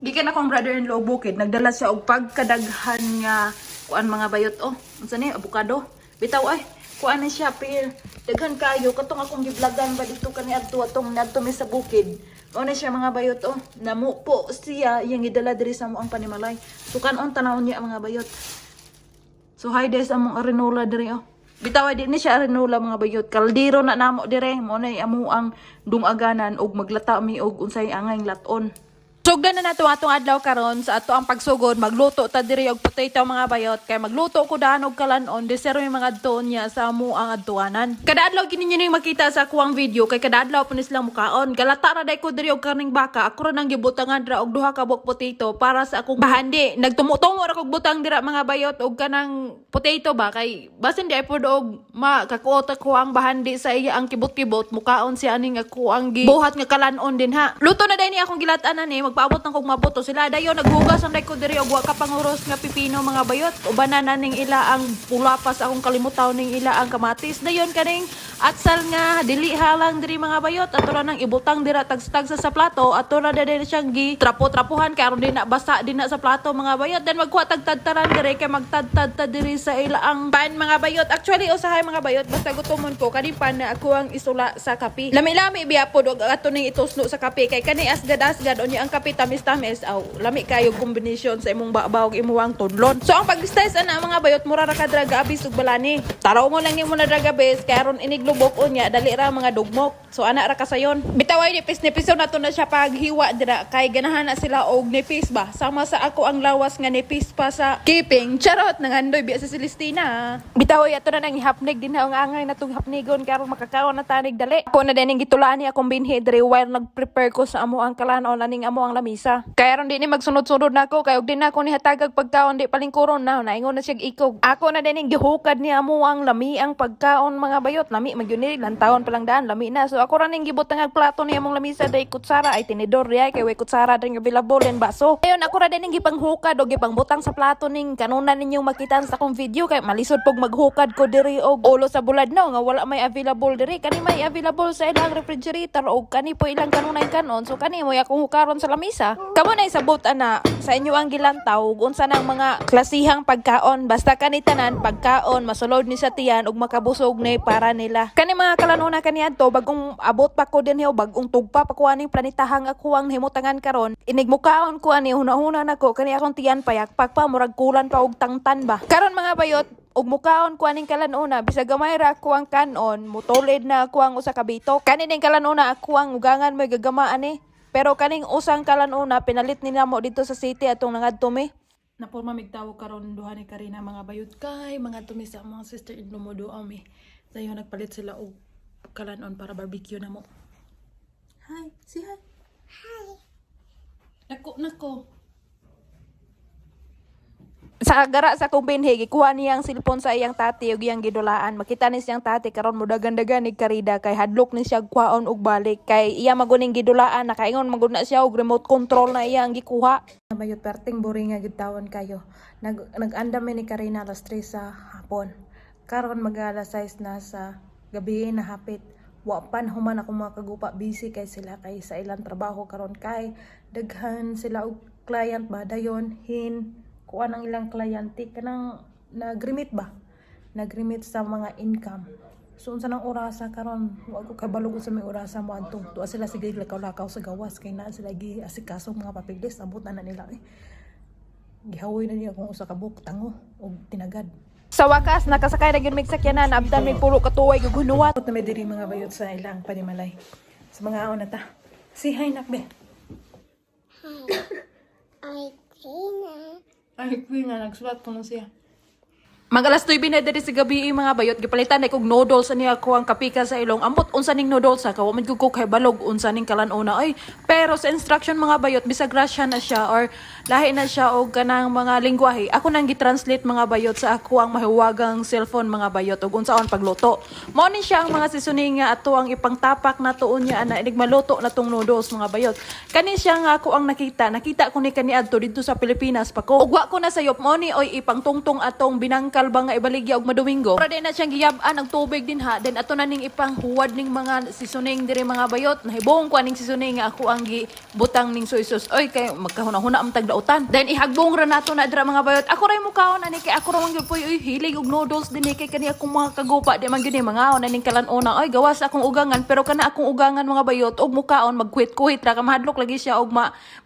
Gikan akong brother-in-law bukid, nagdala siya og pagkadaghan nga kuan, mga bayot, oh. Unsa ni avocado? Bitaw ay, kuan na siya pil. Daghan kayo katong akong giblagan ba dito kani adto atong nadto mi sa bukid. Mao na siya, mga bayot, oh. Namupo siya iyang gidala diri sa among panimalay. So kanon tanawon niya, mga bayot. So hi des among arenola diri, oh. Bitaw ay di ni siya arenola, mga bayot. Kaldero na namo dire mo na amo ang dungaganan og maglata mi og unsay angay laton. Sugdan na nato atong adlaw karon sa ato ang pagsugod, magluto ta diri og potato, mga bayot, kay magluto ko daan og kalanon desero yung mga adtoon niya sa amo ang adtuanan. Kada adlaw gini ninyo makita sa akuang video kay kada adlaw po ni silang mukaon. Galata ra day ko diri og karning baka, ako ra nang gibutangan dira og duha ka buok potato para sa akong bahandi. Nagtumo-tumo ra kog butang dira, mga bayot, og kanang potato ba kay basin di ay pod og makakuot ako ang bahandi sa iya ang kibot-kibot mukaon siya aning ako ang gibuhat nga kalanon din ha. Luto na day ni akong gilatanan eh, magpaabot ng kog mabuto sila dayon naghugas ang day ko diri og wa ka panguros nga pipino, mga bayot. Ubanan na ning ila ang pulapas akong kalimutaw ning ila ang kamatis. Dayon kaning atsal nga dili halang diri, mga bayot, ato ra nang ibutang dira tagsa sa plato, ato ra diri siyang gi trapo-trapuhan kay aron di na basa din na sa plato, mga bayot. Then magkuha tagtadtaran diri kay magtadtad ta diri sa ila ang pan, mga bayot. Actually usahay, mga bayot, basta gutomon ko kani pan na ako ang isula sa kape. Lami-lami biya pod og ato ning ituslo sa kape kay kani asgad-asgad unya ang kape tamis-tamis aw lami kayo combination sa imong babaw ug imong tudlon. So ang pag-slice ana, mga bayot, mura ra ka draga abis ug balani. Taraw mo lang nimo na draga bes kay aron iniglubok unya dali ra mga dugmok. So ana ra kasayon. Bitaw ay nipis nipis na to na siya paghiwa dira kay ganahan na sila og nipis ba. Sama sa ako ang lawas nga nipis pa sa keeping. Charot, nangandoy biya sa Celestina. Bitaw ay ato na nang ihapnig din na ang angay na tong hapnigon karon makakaon na tanig dali. Ako na din ang gitulaan ni akong binhi diri while nag-prepare ko sa amo ang kalanon aning amo ang lamisa. Kaya ron di ni magsunod-sunod na ako kay og di na ako ni hatagag pagkaon di palingkuron na naingon na siya ikog. Ako na din ang gihukad ni amo ang lami ang pagkaon, mga bayot. Lami magyun ni lantawon pa lang daan lami na. So ako ra ning gibutang ang plato ni among lamisa day kutsara ay tinidor diay kay way kutsara dring available and baso. Ayon ako ra din ang gipanghukad og gipangbutang sa plato ning kanunan ninyong makita sa akong video kay malisod pog maghukad ko diri og ulo sa bulad no nga wala may available diri. Kani may available sa ilang refrigerator og kani po ilang kanunay kanon, so kani mo akong hukaron sa lamisa. Kamo na isabot ana sa inyo ang gilantaw ug unsa nang mga klasihang pagkaon, basta kani tanan pagkaon masulod ni sa tiyan ug makabusog ni para nila. Kani mga kalanuna kaniadto bagong abot pa ko dinhi o bagong tugpa pa ko aning planitahang ako ang himutangan karon. Inig mukaon ko ani hunahuna nako kani akong tiyan payakpak pa, murag kulan pa og tangtan ba. Karon, mga bayot, ug mukaon ko aning kalanuna, bisag gamay ra ako ang kanon, mutulid na ako ang usa ka bitok. Kani ning kalanuna ako ang ugangan mo gagama ani. Pero kaning usang kalanuna pinalit ni namo dito sa city atong nangadto mi. Napurma migtawo karon duha ni Karina, mga bayot, kay mga tumi sa mga sister-in-law mo do ami. Dayon nagpalit sila og kalanon para barbecue na mo. Hi, say hi. Hi. Nako, nako. Sa gara sa akong binhi, gikuha niya ang cellphone sa iyang tati ug iyang gidulaan. Makita ni siyang tati karon mudagan-dagan ni Karida kay hadlok ni siya kuhaon og balik kay iya maguning gidulaan, nakaingon magud na siya og remote control na iya ang gikuha. Bayot, perting boring nga gid tawon kayo. Nag-andam mi ni Karina alas 3 sa hapon. Karon mag alas 6 na sa gabi na hapit. Wa pan human ako mga kagupa, busy kay sila kay sa ilang trabaho karon kay daghan sila og client ba. Dayon hin kuan ang ilang kliyente kanang nag-remit ba, nag-remit sa mga income. So unsa nang orasa karon, wa ko kabalo kung sa may orasa mo adto. Tuwa sila sige lakaw-lakaw sa gawas kay naa sila gi asikaso mga papeles. Abot na na nila eh. Gihawoy na niya kung usa ka buok tango og tinagad. Sa wakas, nakasakay na gyud mig sakyanan, abdan may pulo ka tuway gugunuwat. Na may diri, mga bayot, sa ilang panimalay. Sa mga na ta. Say hi, nak be. Ay, Tina. Ay, kuya nga, nagsulat ko na siya. Mag alas 9 na diri sa gabi, mga bayot, gipalitan na kog noodles ani ako ang kapika sa ilong. Ambot unsa ning noodles ha, kawa man gud ko kay balog unsa ning kalan-una ay. Pero sa instruction, mga bayot, bisag Russian na siya or lahi na siya og kanang mga lingwahe, ako nang gi-translate, mga bayot, sa ako ang mahiwagang cellphone, mga bayot, ug unsaon pagluto. Mao ni siya ang mga seasoning nga ato ang ipangtapak na tuon niya ana inig maluto na tong noodles, mga bayot. Kani siya nga ako ang nakita, nakita ko ni kaniadto didto sa Pilipinas pa ko. Ug wa ko na sayop mo ni oy ipangtungtong atong binangkal. Practical ba nga ibaligya og madomingo. Para din na siyang giyab-an ang tubig din ha. Then ato na ning ipanghuwad ning mga seasoning diri, mga bayot. Nahibong ko aning seasoning nga ako ang gibutang ning soy sauce. Oy, kay magkahuna-huna ang tagdautan. Then ihagbong ra nato na dira, mga bayot. Ako ray mukaon ani kay ako ra man gyud poy, oy, hilig og noodles din eh, kay kani akong mga kagupa di man gyud ni mangaon aning kalan-ona. Oy, gawas akong ugangan, pero kana akong ugangan, mga bayot, og mukaon magkuhit-kuhit ra, kamahadlok lagi siya og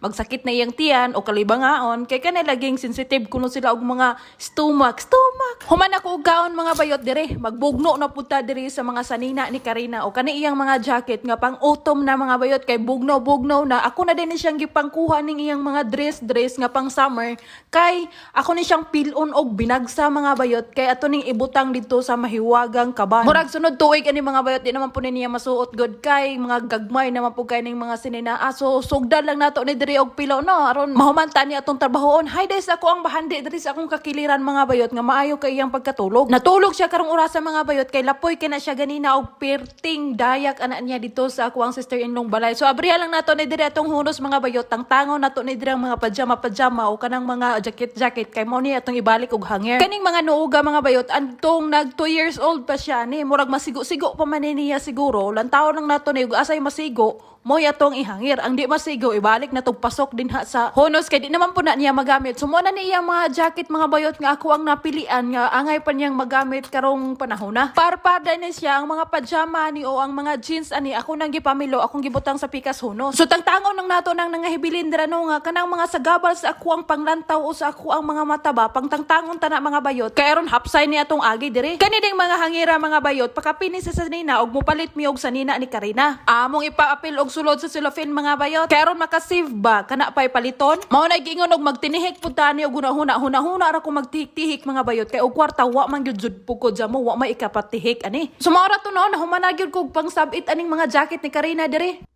magsakit na iyang tiyan o kalibangaon kay kani laging sensitive kuno sila og mga stomach stomach. Human ako og kaon, mga bayot, dire magbugno na pud ta diri sa mga sanina ni Karina o kani iyang mga jacket nga pang autumn na, mga bayot, kay bugno bugno na. Ako na din ni siyang gipangkuha ning iyang mga dress dress nga pang summer kay ako ni siyang pilon og binagsa, mga bayot, kay ato ning ibutang dito sa mahiwagang kaban. Murag sunod tuig ani, mga bayot, di naman po ni niya masuot god kay mga gagmay naman po kay ning mga sinina. Aso sugdan lang nato ni diri og pilo no aron mahumanta ni atong trabahoon. Hi guys, ako ang bahandi diri sa akong kakiliran, mga bayot, nga maayo kay iyang pagkatulog. Natulog siya karong orasa, mga bayot, kay lapoy kay na siya ganina og perting dayak ana niya dito sa ako ang sister-in-law balay. So abriha lang nato ni diri atong hunos, mga bayot. Tangtangon nato ni diri ang mga pajama pajama o kanang mga jacket jacket kay mao ni atong ibalik og hanger. Kaning mga nuuga, mga bayot, antong nag 2 years old pa siya ni murag masigo-sigo pa man ni niya siguro. Lantaw lang nato ni ug asay masigo mo'y atong ihangir. Ang di masigo, ibalik na tog pasok din ha sa honos kay di naman po na niya magamit. So mo na ni iyang mga jacket, mga bayot, nga ako ang napilian nga angay pa niyang magamit karong panahon na. Parpada ni siya ang mga pajama ni o ang mga jeans ani ako nang gipamilo, akong gibutang sa pikas honos. So tangtangon nang nato nang nangahibilin dira no nga kanang mga sagabal sa ako ang panglantaw o sa ako ang mga mataba pangtangtangon tana, mga bayot. Kay aron hapsay ni atong agi dire. Kani ding mga hangira, mga bayot, pakapini sa sanina og mopalit mi og sanina ni Karina. Among ipaapil og sulod sa cellophane, mga bayot. Kay aron makasave ba kana pay paliton. Mao na giingon og magtinihik pud tani og hunahuna, hunahuna ra ko magtihik-tihik, mga bayot, kay og kwarta wa man gyud jud pukod sa mo, wa may ikapatihik ani. So mao ra to no, nahuman na gyud kog pang sabit aning mga jacket ni Karina dire.